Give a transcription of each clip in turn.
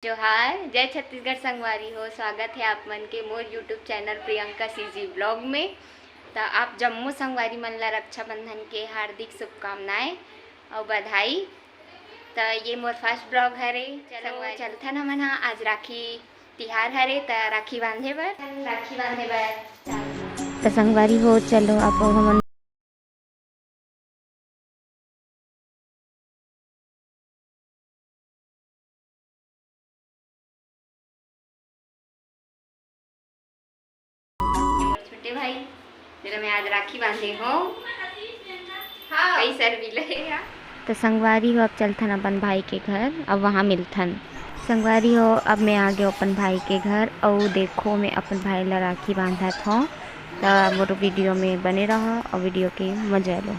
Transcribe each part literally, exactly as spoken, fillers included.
जोहार, जय छत्तीसगढ़ संगवारी हो। स्वागत है आप मन के मोर YouTube channel Priyanka CG blog में। त आप जम्मो संगवारी मन ला रक्षाबंधन के हार्दिक शुभकामनाएं अउ बधाई। त ये मोर फर्स्ट ब्लॉग हरे। चलो, संगवारी, चलथन हमन हा। आज राखी तिहार हरे, त राखी बांधे बर, राखी बांधे बर। त संगवारी हो, चलो अब हमन छोटे भाई, तेरा मैं आज राखी बांधे हूँ। हाँ। कई सर मिले हे यार। त संगवारी हो, अब चलथन अपन भाई के घर, अब वहाँ मिलथन। संगवारी हो, अब मैं आ गयो अपन भाई के घर, अउ देखो, मैं अपन भाई ला राखी बांधत हूँ। त मोर वीडियो में बने रहो अउ वीडियो के मजा लो।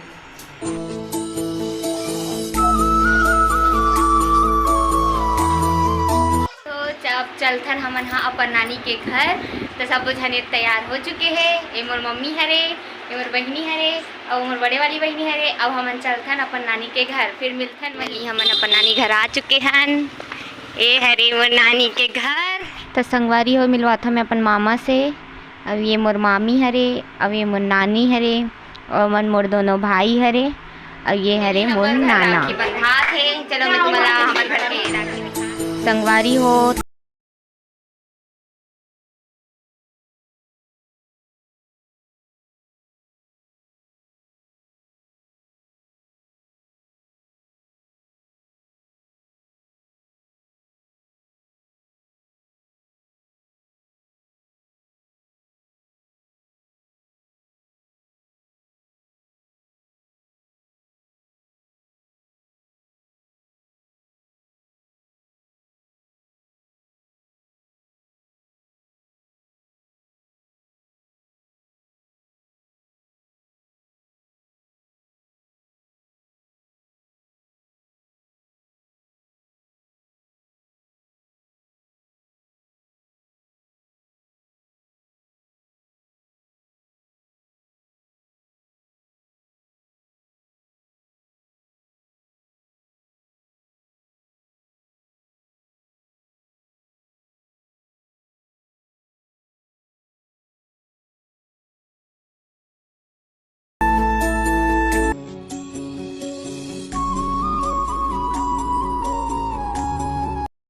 तो अब चलथन हमन हा अपन नानी के घर। तो सबो झने तैयार हो चुके हे। ये मोर मम्मी हरे, ये मोर बहिनी हरे, अउ मोर बड़े वाली बहिनी हरे। अब हमन चलथन अपन नानी के घर, फिर मिलथन वहीं। हमन अपन नानी घर आ चुके हन। ये हरे मोर नानी के घर। तो संगवारी हो, मिलवाथन मैं अपन मामा से। अब ये मोर मामी हरे, अब ये मोर नानी हरे, अउ मन मोर दोनों भाई हरे, अउ ये हरे मोर नाना। राखी बंधात हे। चलो, मैं तुम्हारा हमर घर के राखी बंधा। संगवारी हो।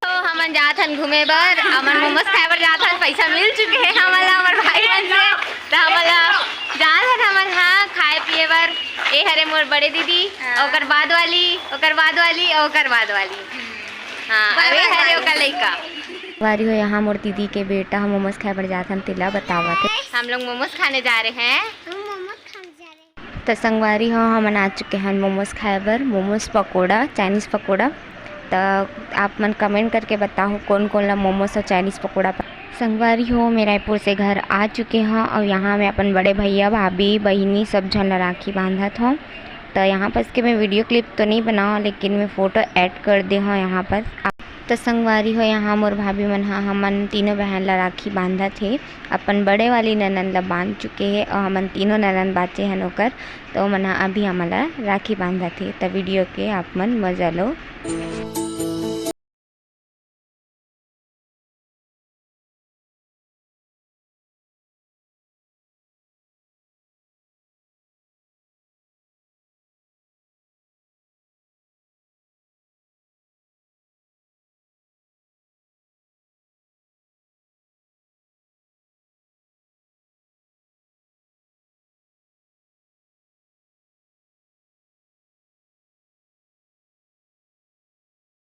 तो हमन जात हन घूमे बर, हमन मोमोज खाए बर जात हन। पैसा मिल चुके हे हमन ला हमर भाई मन से, त हमन ला जात हन हमन, हाँ, खाए पिए बर। ए हरे मोर बड़े दीदी, हाँ। ओकर बाद वाली, ओकर बाद वाली, ओकर बाद वाली। हाँ, अरे हरे ओकर लइका। वारी हो, यहाँ मोर दीदी के बेटा ह मोमोज खाए बर जात हन, तेला बतावत हे। हम लोग मोमोज खाने जा रहे हैं। हम मोमोज खाने जा रहे हैं। त संगवारी हो, हमन आ चुके हन मोमोज खाए बर, मोमोज पकोड़ा, चाइनीज पकोड़ा। त आप मन कमेंट करके बताओ, कौन कौन ला मोमोज और चाइनीज पकोड़ा प-, संगवारी हो, मैं रायपुर से घर आ चुके हव और यहाँ मैं अपन बड़े भैया, भाभी, बहिनी सब झन ला राखी बांधत हव। त यहाँ पास के मैं वीडियो क्लिप तो नहीं बनाओ, लेकिन मैं फोटो ऐड कर दे हव यहाँ पर। त संगवारी हो, यहाँ मोर भाभी मन ह हमन तीनों बहन ला राखी बांधत हे। अपन बड़े वाली ननद ला बांध चुके हे और हमन तीनों ननद बाचे हन ओकर, त ओमन ह अभी हमन ला राखी बांधत हे। त वीडियो के आप मन मजा लो।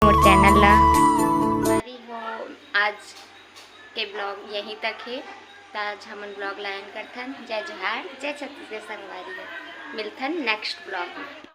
मोर चैनल ला। संगवारी हो, आज के ब्लॉग यहीं तक हे। त आज हमन ब्लॉग ला एंड करथन। जय जोहार, जय छत्तीसगढ़ संगवारी हो। मिलथन नेक्स्ट ब्लॉग में।